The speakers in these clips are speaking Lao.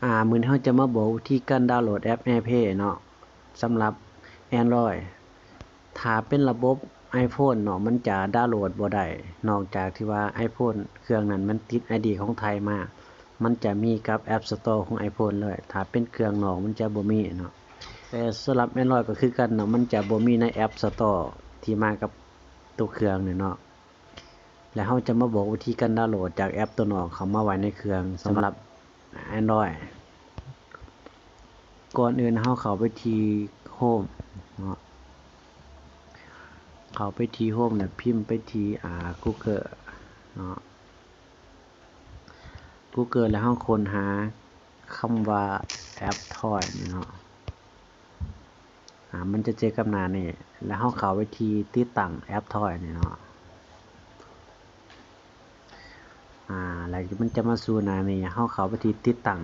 ອາ ມື້ນີ້ເຮົາຈະມາບອກວິທີການດາວໂຫຼດແອັບ AirPlay ເນາະ ສຳລັບ Android. ຖ້າເປັນລະບົບ iPhone ເນາະ ມັນຈະດາວໂຫຼດບໍ່ໄດ້ ນອກຈາກທີ່ວ່າ iPhone ເຄື່ອງນັ້ນມັນຕິດ ID ຂອງໄທມາ ມັນຈະມີກັບ App Store ຂອງ iPhone ເລີຍ. ຖ້າເປັນເຄື່ອງນອກມັນຈະບໍ່ມີເນາະ ແຕ່ສຳລັບ Android ກໍຄືກັນເນາະ ມັນຈະບໍ່ມີໃນ App Store ທີ່ມາກັບຕົວເຄື່ອງນີ້ເນາະ. ແລະ ເຮົາຈະມາບອກວິທີການດາວໂຫຼດຈາກແອັບຕົວນອກເຂົ້າມາໄວ້ໃນເຄື່ອງສຳລັບ Android. ກ່ອນອື່ນເຮົາເຂົ້າໄປທີ່ Chrome ເນາະ ເຂົ້າໄປທີ່ Chrome ແລ້ວພິມໄປທີ່ ອາ Google ເນາະ Google ແລ້ວເຮົາຄົ້ນຫາຄຳວ່າ AppToy ນີ້ເນາະ. ອາ ມັນຈະເຈີກັບໜ້ານີ້ ແລ້ວເຮົາເຂົ້າໄປທີ່ຕິດຕັ້ງ AppToy ນີ້ເນາະ. ອາ ແລ້ວມັນຈະມາສູ່ໜ້ານີ້ ເຮົາເຂົ້າໄປທີ່ຕິດຕັ້ງ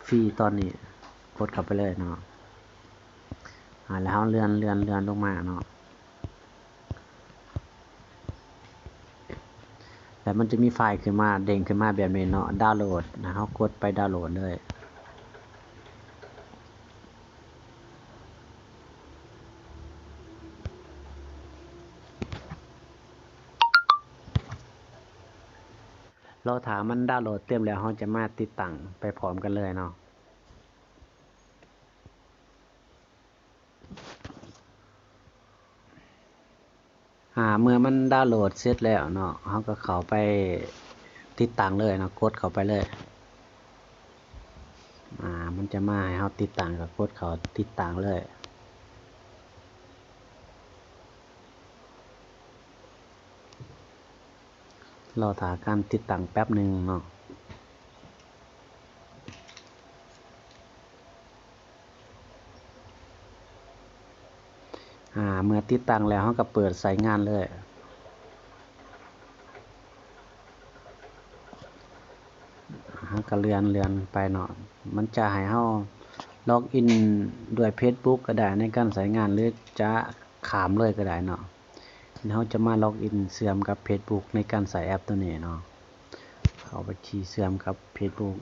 ຟຣີຕອນນີ້ ກົດເຂົ້າໄປເລີຍເນາະ. ອາ ແລ້ວເຮົາເລື່ອນ ເລື່ອນ ເລື່ອນລົງມາເນາະ. ແລ້ວມັນຈະມີໄຟລ໌ຂຶ້ນມາ ເດ້ງຂຶ້ນມາແບບນີ້ເນາະ ດາວໂຫຼດນະ ເຮົາກົດໄປດາວໂຫຼດເລີຍ. ລໍຖ້າມັນດາວໂຫຼດເຕັມແລ້ວ ເຮົາຈະມາຕິດຕັ້ງໄປພ້ອມກັນເລີຍເນາະ. ອາ ເມື່ອມັນດາວໂຫຼດເສັດແລ້ວເນາະ ເຮົາກໍເຂົ້າໄປຕິດຕັ້ງເລີຍເນາະ ກົດເຂົ້າໄປເລີຍ. ອາ ມັນຈະມາໃຫ້ເຮົາຕິດຕັ້ງ ກໍກົດເຂົ້າຕິດຕັ້ງເລີຍ. ລໍຖ້າການຕິດຕັ້ງແປັບໜຶ່ງເນາະ. ອາ ເມື່ອຕິດຕັ້ງແລ້ວ ເຮົາກໍເປີດໃຊ້ງານເລີຍ. ເຮົາກໍເລື່ອນ ເລື່ອນໄປເນາະ ມັນຈະໃຫ້ເຮົາລັອກອິນດ້ວຍ Facebook ກໍໄດ້ໃນການໃຊ້ງານ ຫຼືຈະຂ້າມເລີຍກໍໄດ້ເນາະ. ເຮົາຈະມາລັອກອິນເຊື່ອມກັບ Facebook ໃນການໃຊ້ແອັບໂຕນີ້ເນາະ. ເຂົ້າໄປທີ່ເຊື່ອມກັບ Facebook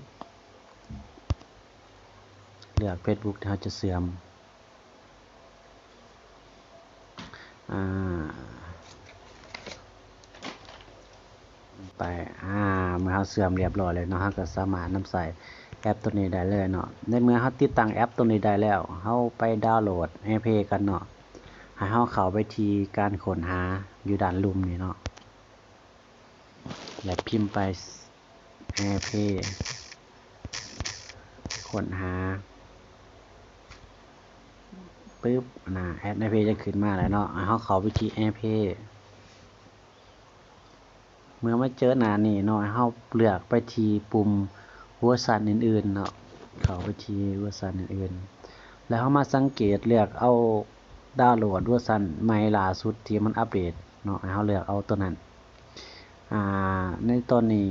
ເລືອກ Facebook ທີ່ເຮົາຈະເຊື່ອມ ອາ ໄປ ອາ ເມື່ອເຮົາເຊື່ອມລຽບຮ້ອຍແລ້ວເນາະ ເຮົາກໍສາມາດນຳໃຊ້ແອັບໂຕນີ້ໄດ້ເລີຍເນາະ. ໃນເມື່ອເຮົາຕິດຕັ້ງແອັບໂຕນີ້ໄດ້ແລ້ວ ເຮົາໄປດາວໂຫຼດ AirPlay ກັນເນາະ. ໃຫ້ເຮົາເຂົ້າໄປທີ່ການຄົ້ນຫາຢູ່ດ້ານລຸ່ມນີ້ເນາະ ແລ້ວພິມໄປ AirPlay ຄົ້ນຫາ ປຶບ ນະ ແອັບ AirPlay ຈະຂຶ້ນມາແລ້ວເນາະ. ໃຫ້ເຮົາເຂົ້າໄປທີ່ AirPlay. ເມື່ອມາເຈີໜ້ານີ້ເນາະ ໃຫ້ເຮົາເລືອກໄປທີ່ປຸ່ມເວີຊັນອື່ນໆເນາະ ເຂົ້າໄປທີ່ເວີຊັນອື່ນໆ ແລ້ວເຮົາມາສັງເກດເລືອກເອົາດາວໂຫຼດເວີຊັນໃໝ່ລ່າສຸດທີ່ມັນອັບເດດເນາະ ໃຫ້ເຮົາເລືອກເອົາໂຕນັ້ນ. ອາ ໃນຕອນນີ້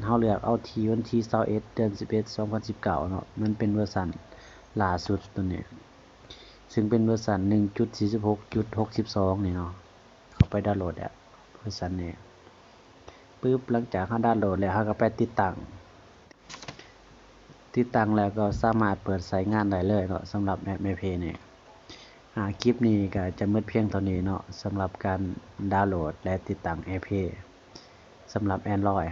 ເຮົາເລືອກເອົາທີ່ວັນທີຊາວເອັດ ເດືອນສິບເອັດ ສອງພັນສິບເກົ້າເນາະ ມັນເປັນເວີຊັນລ່າສຸດໂຕນີ້ ຊຶ່ງເປັນເວີຊັນ ໜຶ່ງຈຸດສີ່ສິບຫົກຈຸດຫົກສິບສອງ ນີ້ເນາະ. ເຂົ້າໄປດາວໂຫຼດແລ້ວເວີຊັນນີ້ ປຶບ ຫຼັງຈາກເຮົາດາວໂຫຼດແລ້ວ ເຮົາກໍໄປຕິດຕັ້ງ ຕິດຕັ້ງແລ້ວກໍສາມາດເປີດໃຊ້ງານໄດ້ເລີຍເນາະ ສຳລັບແອັບ AirPlay ນີ້. ອາ ຄລິບນີ້ກໍຈະໝົດພຽງເທົ່ານີ້ເນາະ ສຳລັບການດາວໂຫຼດ ແລະ ຕິດຕັ້ງ AirPlay ສຳລັບ Android.